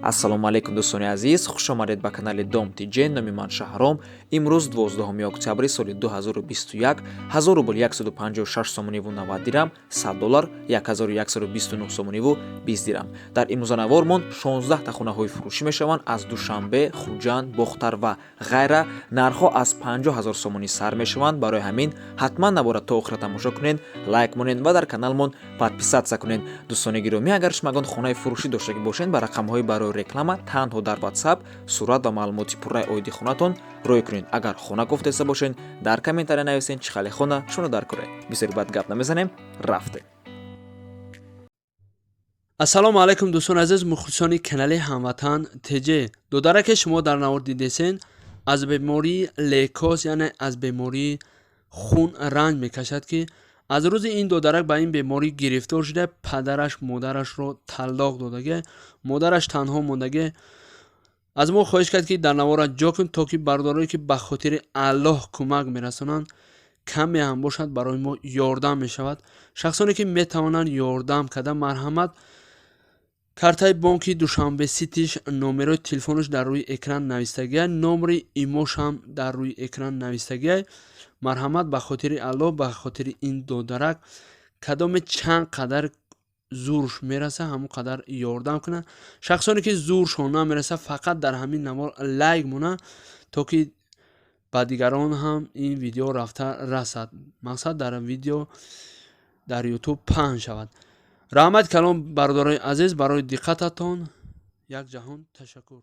Ассалому алайкум, дӯстони азиз, хуш омадед ба канали Дом ТЖ. Номи ман Шаҳром. Имрӯз 12 октябри соли 2021, 1000 рубл 156 сомониву 90 дирам, 100 доллар 1129 сомониву 20 дирам. Дар имрӯзанавормон 16 та хонаҳои фурӯшӣ мешаванд аз Душанбе, Хуҷанд, Бохтар ва ғайра. Нархҳо аз 50 ҳазор сомонӣ сар мешаванд. Барои ҳамин ҳатман набора то охира тамошо кунед, лайк монед ва дар каналмон подписаться кунед. Дӯстони гиромӣ, агар шумагон хонаи фурӯшӣ доштагӣ бошед, ба рақамҳои барои реклама танҳо дар WhatsApp сурат ва маълумоти пурраи оиди хонатон рӯй кунед. Агар хона гуфтеста бошед, дар комментария нависед, чӣ хеле хона шумо дар куре. Бисёри бад гап намезанем, рафтем. Ассалому алайкум, дӯстони азиз, мухлисони канали Ҳамватан ТЖ. Додараке шумо дар навор дидесен, аз бемории лейкоз, яъне аз бемории хун ранҷ мекашад, ки аз рӯзи ин додарак ба ин беморӣ гирифтор шуда, падараш модарашро таллоқ додаге, модараш танҳо мондаге. Аз мо хоҳиш кард, ки дар навора ҷо кун, то ки бародарое, ки ба хотири Аллоҳ кӯмак мерасонанд, каме ҳам бошад, барои мо ёрдам мешавад. Шахсоне, ки метавонанд ёрдам карда, марҳамат, картаи бонки Душанбе Ситиш, номерои телефонаш дар рӯи экран навистагиай, номери имошам дар рӯи экран навистагиай. Марҳамат, ба хотири Аллоҳ, ба хотири ин додарак, кадоме чанд қадар зурш мераса, ҳамон қадар ёрдам кунад. Шахсоне, ки зуршон намераса, фақат дар ҳамин навор лайк монад, то ки ба дигарон ҳам ин видео рафта расад, мақсад дар видео дар Ютуб паҳн шавад. Раҳмати калом, бародарои азиз, барои диққататон як ҷаҳон ташаккур.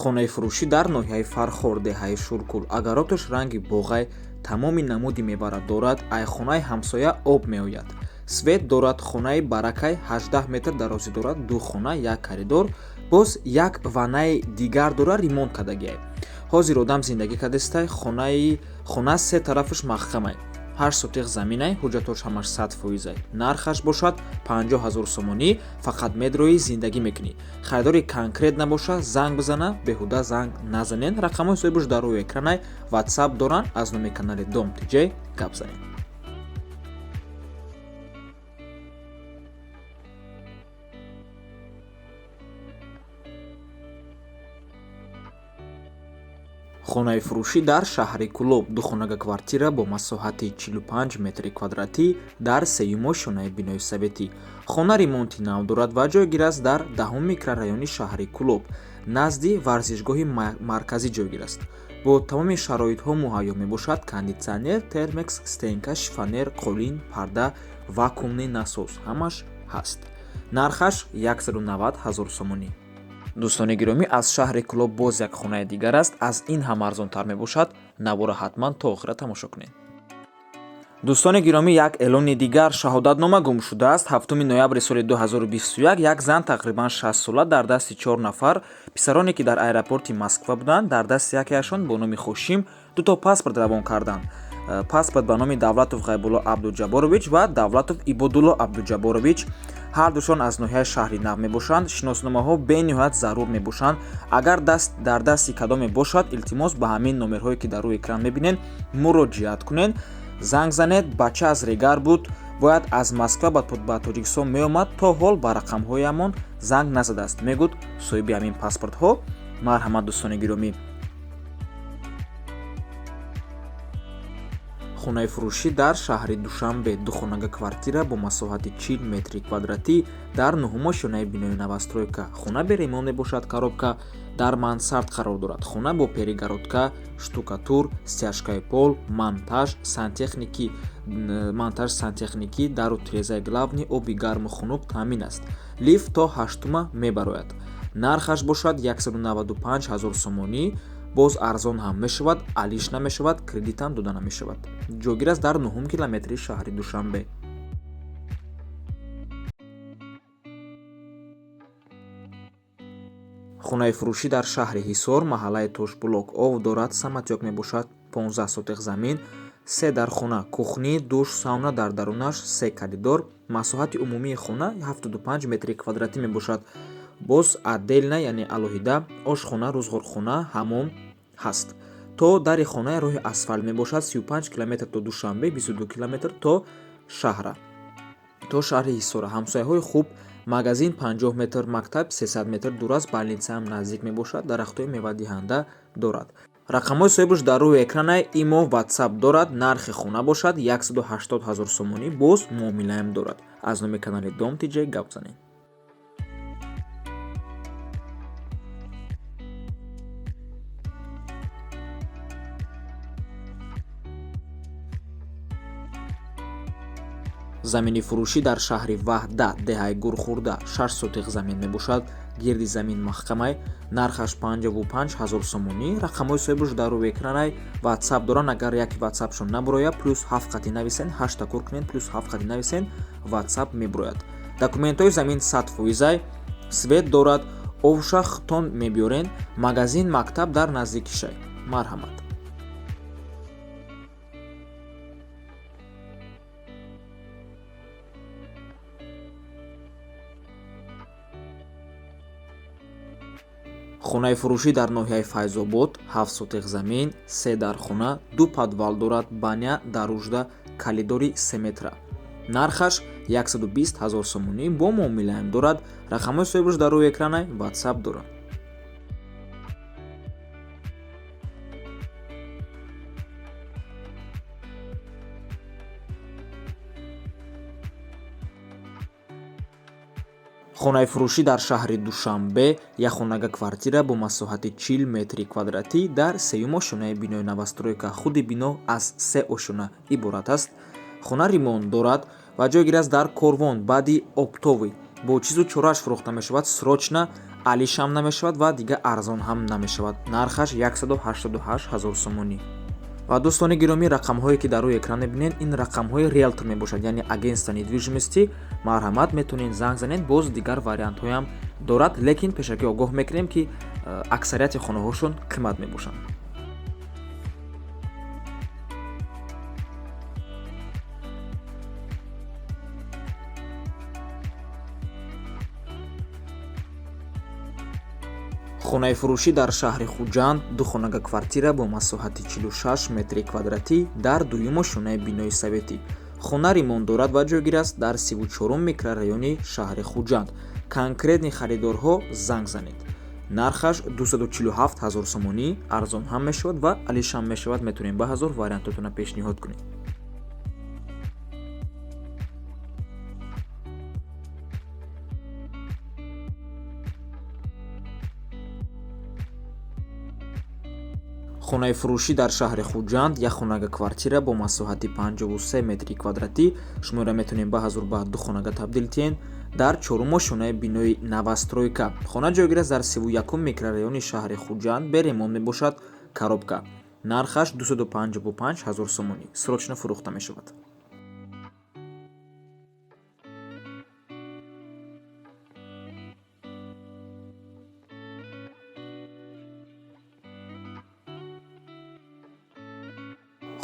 Хонаи фурӯшӣ дар ноҳияи Фархор, деҳаи Шуркул. Агароташ ранги боғай, тамоми намуди мевара дорад, ай хонаи ҳамсоя об меояд, свет дорад. Хонаи баракай, 18 метр дарозӣ дорад, ду хона, як коридор, боз як ваннаи дигар дорад, ремонт кардагиай. Ҳозир одам зиндагӣ кардестай. Хонаи хона се тарафаш маҳкамай, 8 сотиқ заминай, ҳуҷҷатош ҳамаш 100%-ай. Нархаш бошад 50 ҳазор сомонӣ. Фақат медроӣ, зиндагӣ мекунӣ. Харидори конкрет набоша, занг бизана, беҳуда занг назанен. Рақамҳои соҳибаш дар рӯи экранай, Ватсап доранд. Аз номи канали Дом ТЖ гап занед. Хонаи фурӯшӣ дар шаҳри Кӯлоб, духонага квартира бо масоҳати 45 метри квадратӣ дар сеюм ошёнаи бинои советӣ. Хона ремонти нав дорад ва ҷойгир аст дар 10-ум микрорайони шаҳри Кӯлоб, назди варзишгоҳи марказӣ ҷойгир аст. Бо тамоми шароитҳо муҳайё мебошад: кондитсионер, термекс, стенка, шифонер, қолин, парда, вакуумный насос ҳамаш ҳаст. Нархаш 190 ҳазор сомонӣ. Дӯстони гиромӣ, аз шаҳри Кӯлоб боз як хонаи дигар аст, аз ин ҳам арзонтар мебошад. Навора ҳатман то охира тамошо кунед. Дӯстони гиромӣ, як эълони дигар: шаҳодатнома гум шудааст. 7 ноябри соли 2021 як зан тақрибан 60 сола дар дасти чор нафар писароне, ки дар аэропорти Москва буданд, дар дасти якеашон бо номи Хошим дуто паспорт равон карданд. Паспорт ба номи Давлатов Ғайбулло Абдуҷабборович ва Давлатов Ибодулло Абдуҷабборович, ҳардушон аз ноҳияи Шаҳри Нав мебошанд. Шиносномаҳо бениҳоят зарур мебошанд. Агар даст дар дасти кадоме бошад, илтимос, ба ҳамин номерҳое, ки дар рӯи экран мебинед, муроҷиат кунед, занг занед. Бача аз Регар буд, бояд аз Москва ба Тоҷикистон меомад, то ҳол ба рақамҳоямон занг назадааст, мегӯд соҳиби ҳамин паспортҳо. Марҳамат, дӯстони гиромӣ. Хонаи фурӯшӣ дар шаҳри Душанбе, духонага квартира бо масоҳати 40 метри квадратӣ дар нуҳум ошёнаи бинои новостройка. Хона бе ремонт мебошад, коробка, дар мансард қарор дорад. Хона бо перегородка, штукатур, стяжкаи пол, монтаж сантехники, монтаж сантехникӣ, дару тирезаи главный, оби гарму хунук таъмин аст, лифт то ҳаштума мебарояд. Нархаш бошад 195 ҳазор сомонӣ. Боз арзон ҳам мешавад, алиш намешавад, кредитам дода намешавад. Ҷойгир аст дар нуҳум километри шаҳри Душанбе. Хонаи фурӯшӣ дар шаҳри Ҳисор, маҳаллаи Тошбулок, ов дорад, самотёк мебошад, 15 сотиқ замин, се дар хона, кухни, душ, сауна дар дарунаш, се коридор. Масоҳати умумии хона 75 метри квадратӣ мебошад. Боз отдельно, яъне алоҳида, ошхона, рӯзғорхона, ҳамом ҳаст. То дари хонаи роҳи асфалт мебошад, 35 километр то Душанбе, 22 километр то шаҳра. То шаҳри Ҳисора. Ҳамсояҳои хуб, магазин 50 метр, мактаб 300 метр дур аст, больница ҳам наздик мебошад, дарахтҳои мевадиҳанда дорад. Рақамҳои соҳибаш дар рӯи экранай, имо, ватсап дорад. Нархи хона бошад 180 ҳазор сомонӣ, боз муомилаам дорад. Аз номи канали Дом ТЖ гап занед. Замини фурӯшӣ дар шаҳри Ваҳдат, деҳаи Гурхурда, 6 сотиқ замин мебошад. Гирди замин маҳкамай, нархаш 55 ҳазор сомонӣ. Рақамҳои соҳибаш дар рӯи экранай, ватсап доранд. Агар яке ватсапшон набурояд, плюс 7 қати нависен, 8 кор кунед, плюс 7 қати нависен, ватсап мебурояд. Документҳои замин 100%, свет дорад, овшахтон мебиёрен, магазин, мактаб дар наздикишай. Марҳамат. Хонаи фурӯшӣ дар ноҳияи Файзобод, 7 сотиқ замин, 3 дархона, 2 подвал дорад, баня даружда, калидори 3 метра. Нархаш 120 ҳазор сомонӣ, бо муомилаам дорад. Рақамҳои соҳибаш дар рӯи экранай, ватсап дорад. Хонаи фурӯшӣ дар шаҳри Душанбе, як хонага квартира бо масоҳати 40 метри квадратӣ дар сеюм ошёнаи бинои новостройка. Худи бино аз 3 ошёна иборат аст. Хона ремонт дорад ва ҷойгир аст дар Корвон, баъди Оптовый. Бо чизу чорааш фурӯхта мешавад, срочно алишам намешавад ва дигар арзон ҳам намешавад. Нархаш 188 ҳазор сомонӣ. Ва дӯстони гиромӣ, рақамҳое ки дар рӯи экран мебинед, ин рақамҳои риэлтор мебошад, яъне агентство недвижимости. Марҳамат, метавонед занг занед, боз дигар вариантҳоям дорад, лекин пешакӣ огоҳ мекунем, ки аксарияти хонаҳошон қимат мебошанд. Хонаи фурӯшӣ дар шаҳри Хуҷанд, ду хонага квартира бо масоҳати 46 метри квадратӣ дар дуюм ошёнаи бинои советӣ. Хона ремонт дорад ва ҷойгир аст дар 34 микрорайони шаҳри Хуҷанд. Конкретни харидорҳо занг занед. Нархаш 247 ҳазор сомонӣ, арзон ҳам мешавад ва алишам мешавад. Метавонем ба ҳазор вариантотона пешниҳод кунем. Хонаи фурӯшӣ дар шаҳри Хуҷанд, як хонага квартира бо масоҳати 53 метри квадратӣ. Шуморо метавонем ба ҳазор ба ду хонага табдил диҳем дар чорум ошёнаи бинои новостройка. Хона ҷойгир аст дар 31 микрорайони шаҳри Хуҷанд, бе ремонт мебошад, коробка. Нархаш 255 ҳазор сомонӣ, срочно фурӯхта мешавад.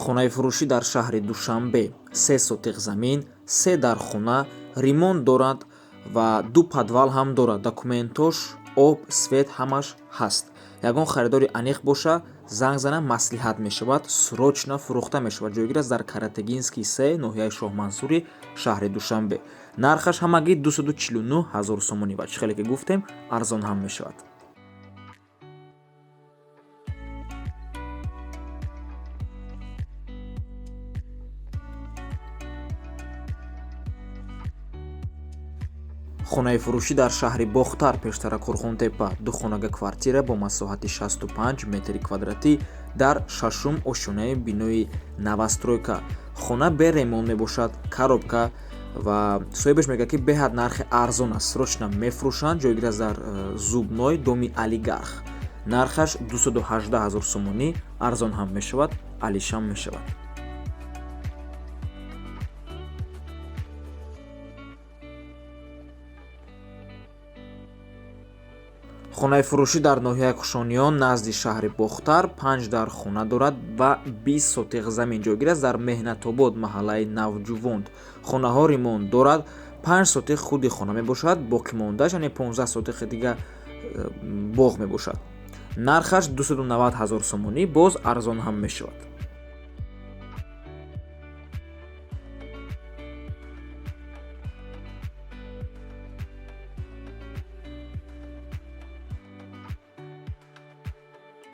Хонаи фурӯшӣ дар шаҳри Душанбе, 3 сотиқ замин, 3 дархона, ремонт дорад ва 2 подвал ҳам дорад. Документош, об, свет ҳамаш ҳаст. Ягон харидори аниқ боша, занг зана, маслиҳат мешавад, срочно фурӯхта мешавад. Ҷойгир аст дар Каратегинский 3, ноҳияи Шоҳмансури шаҳри Душанбе. Нархаш ҳамагӣ 249 ҳазор сомонӣ ва чӣ хеле ки гуфтем, арзон ҳам мешавад. Хонаи фурӯшӣ дар шаҳри Бохтар, пештара Қурғонтепа, ду хонага квартира бо масоҳати 65 метри квадратӣ дар шашум ошёнаи бинои новостройка. Хона бе ремонт мебошад, коробка ва соҳибаш мегӯяд, ки беҳад нархи арзон аст, срочно мефурӯшанд. Ҷойгир аст дар Зубной, доми Олигарх. Нархаш 218 ҳазор сомонӣ, арзон ҳам мешавад, алишам мешавад. Хонаи фурӯшӣ дар ноҳияи Кушониён назди шаҳри Бохтар, 5 дар хона дорад ва 20 сотиқ замин. Ҷойгир аст дар Меҳнатобод, маҳаллаи Навҷувонд. Хонаҳо ремонт дорад, 5 сотиқ худи хона мебошад, боқимондааш, яъне 15 сотиқи дига боғ мебошад. Нархаш 290 ҳазор сомонӣ, боз арзон ҳам мешавад.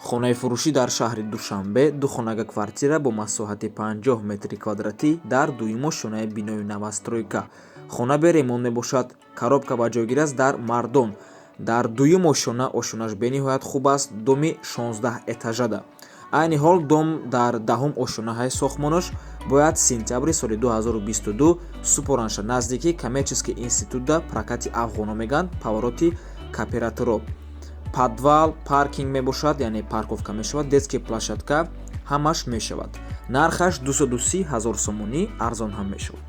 Хонаи фурӯшӣ дар шаҳри Душанбе, духонага квартира бо масоҳати 50 метри квадратӣ дар дуюм ошёнаи бинои новостройка. Хона бе ремонт мебошад. Коробка ба ҷойгир аст дар Мардон. Дар дуюм ошёна, ошёнаш бениҳоят хуб аст, доми 16 этажада. Айни ҳол дом дар даҳум ошёнаҳои сохтмонаш бояд сентябри соли 2022 супоранша. Наздики коммерческий институтда, прокати афғоно мегӯянд, повороти кооператоро. Подвал, паркинг мебошад, яъне парковка мешавад, детский площадка ҳамаш мешавад. Нархаш 230 ҳазор сомонӣ, арзон ҳам мешавад.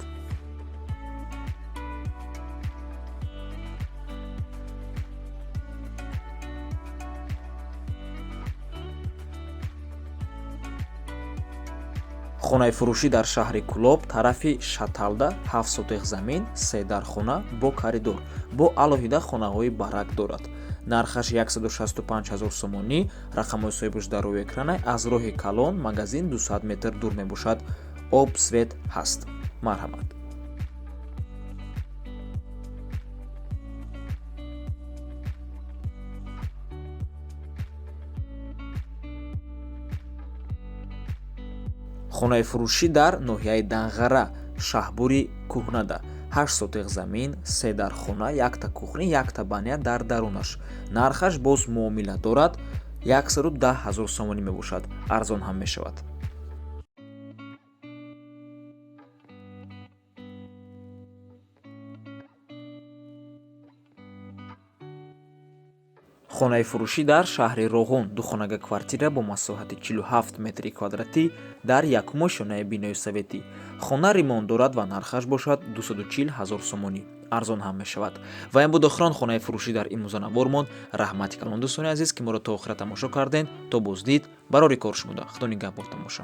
Хонаи фурӯшӣ дар шаҳри Кӯлоб, тарафи Шаталда, 7 сотих замин, се дархона бо коридор, бо алоҳида хонаҳои барак дорад. Нархаш 165 ҳазор сомонӣ. Рақамҳои соҳибаш дар рӯи экрана. Аз роҳи калон магазин 200 метр дур мебошад. Об, свет ҳаст. Марҳамат. Хонаи фурӯшӣ дар ноҳияи Данғара, Шаҳбури кӯҳнада, 8 сотих замин, се дархона, якта кухня, якта баня дар дарунаш. Нархаш боз муомила дорад, 110 ҳазор сомонӣ мебошад, арзон ҳам мешавад. Хонаи фурӯшӣ дар шаҳри Роғун, духонага квартира бо масоҳати 47 метри квадратӣ дар якум ошёнаи бинои советӣ. Хона ремонт дорад ва нархаш бошад 240 ҳазор сомонӣ, арзон ҳам мешавад. Ва ин буд охирон хонаи фурӯшӣ дар имрӯза. Раҳмати калон, дӯстони азиз, ки моро то охира тамошо кардем. То боздид, барори кор шумода. Худо нигаҳбонтон боша.